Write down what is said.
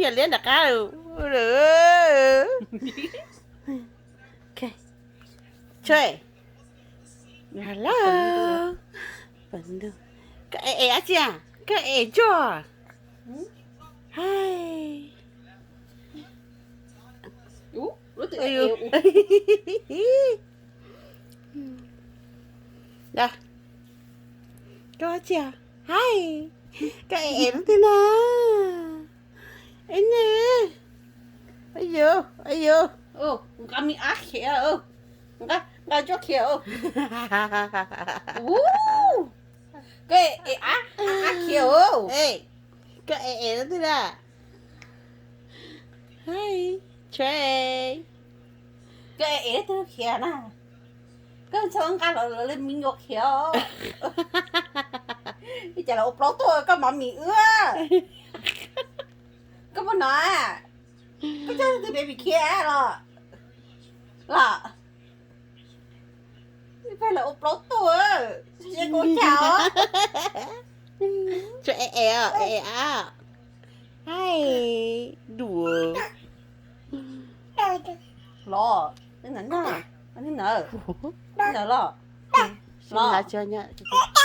Cov liab nram qab. Tshua, hello. Koj ev ev dab tsi a? Koj ev ev ntsuag? Hai. Koj dab tsi a? Hai, koj ev ev leej twg na? Ev ne. Ayu, ayu. Nqa me ab khiav, nqa ntsuag khiav. Koj ev ab khiav. Koj ev ev leej twg na? Hai, Tshua, koj ev ev leej twg khiav na? Koj txhob nqa los lawv li me nyuam khiav. Ib cas lawv ua plaub tuaj koj mov mis wb. Koj puas hnov? Koj coj leej twg baby khiav los? Los, ib pliag lawv ua plaub tuaj, seb koj ua cas os. Tshua, ev ev, ev ev ab. Hai, duav. Los, los, los.